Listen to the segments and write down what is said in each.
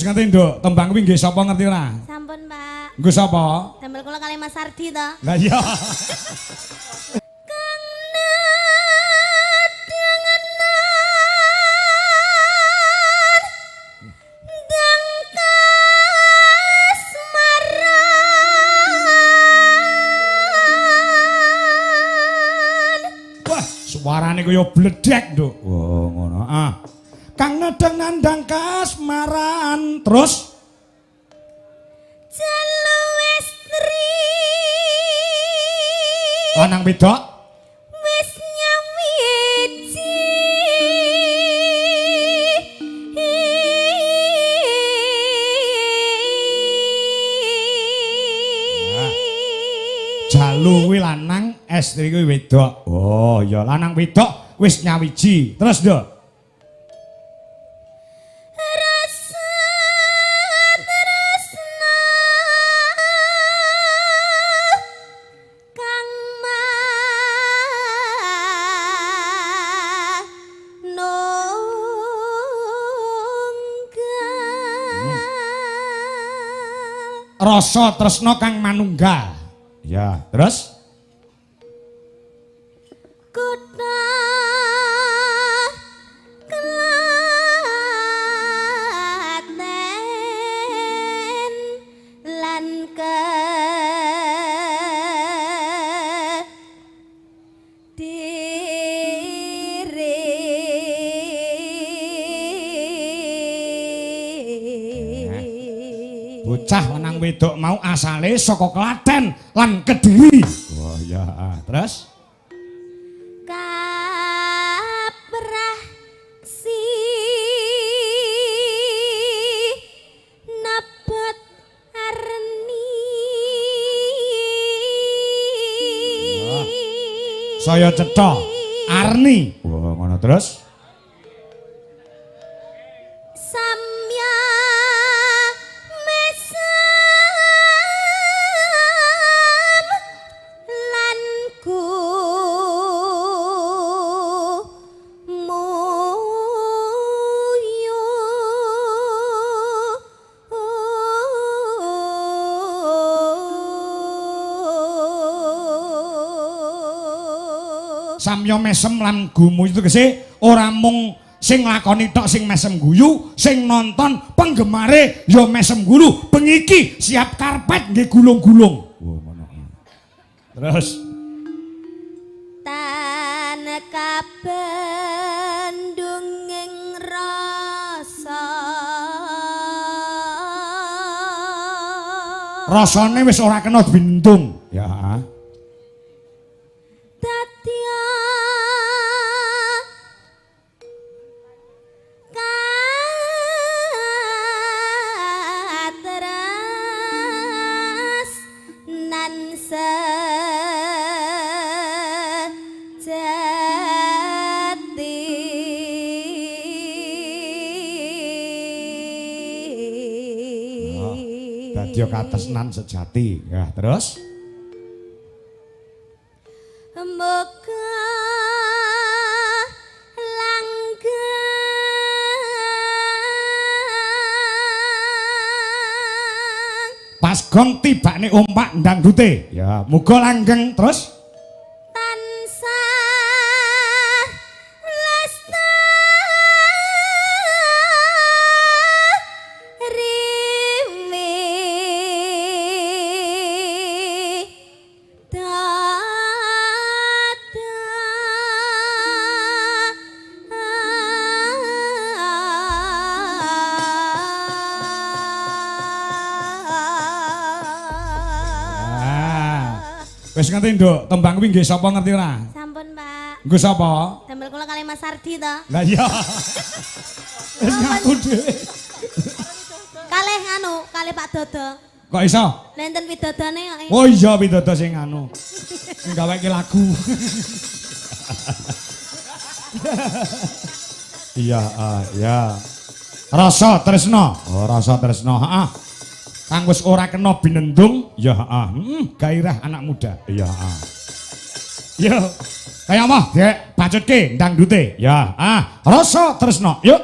Wis ngerti, Nduk, tembang kuwi nggih sapa ngerti ora? Sampun, Pak. Nggo sapa? Damel kula kalih Mas Ardi to. Lah iya. Kang nadangenan dang kasmaran. Wah, suarane kaya bledek, Nduk. Wah, ngono. Ah. Kang nedeng nandang kasmaran. Terus Jalu estri lanang wedok wis nyawiji. Jalu kuwi lanang, estri kuwi wedok. Oh, ya lanang wedok wis nyawiji. Terus, Nduk. Rasa tresna kang manunggal. Rasa tresna kang manunggal. Ya, terus Kutha Klaten lan Kediri. Bocah lanang wedok mau asale saka Klaten lan Kediri. Wah, ya, ah. Terus Kaprah si nabot arni. Saya cetha Arni. Wah, ngono terus. Samya mesem lan gumuyu. Samya mesem lan gumuyu tegese ora mung sing nglakoni tok sing mesem guyu, sing nonton penggemare ya mesem guyu. Bengi iki siap karpet nggih gulung-gulung. Wah, ngono. Terus Tan kabendunging rasa. Rasane wis ora kena dibendung. Ya. Dadya katresnan sejati. Dadya katresnan sejati. Ya, terus Muga langgeng pas gong tibakne ompak ndangdute. Ya, muga langgeng terus tansah lestari dada. Ah. Wis ngerti, Nduk, tembang kuwi nggih sapa ngerti ora? Sampun, Pak. Nggo sapa? Damel kula kalih Mas Ardi to. Lah iya. Wis ngaku dhewe. Kalih anu, kalih Pak Dodo. Kok iso? Lha enten widodone kok. Oh iya widodo sing anu. Sing gaweke lagu. Iya, ah, iya. Rasa tresna. Oh, rasa tresna, heeh. Kang wis ora kena binendung, ya heeh. Gairah anak muda. Iya, heeh. Yo. Kaya apa? Dek, bacutke dangdute. Ya, ah, rasa tresna. Yuk.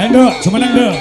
Nduk, jumeneng nduk.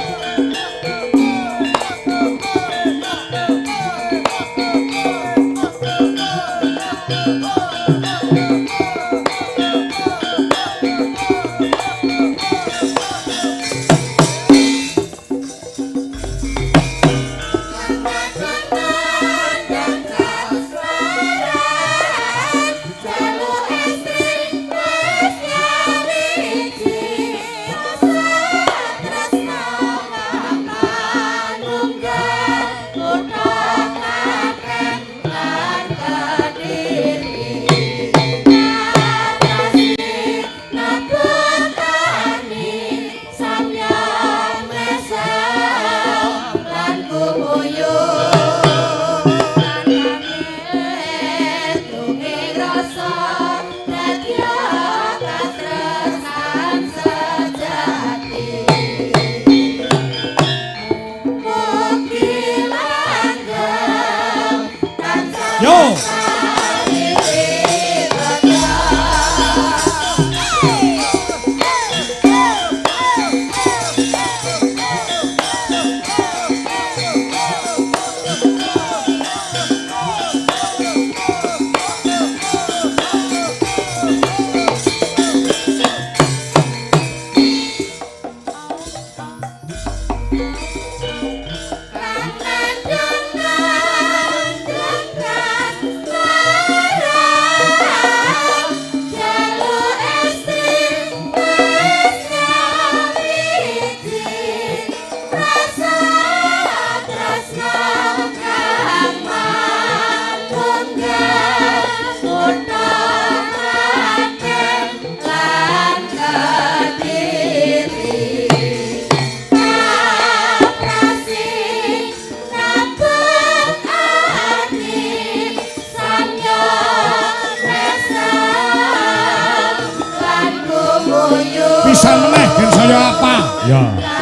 Yo. Pisan meneh ben saya apa? Ya.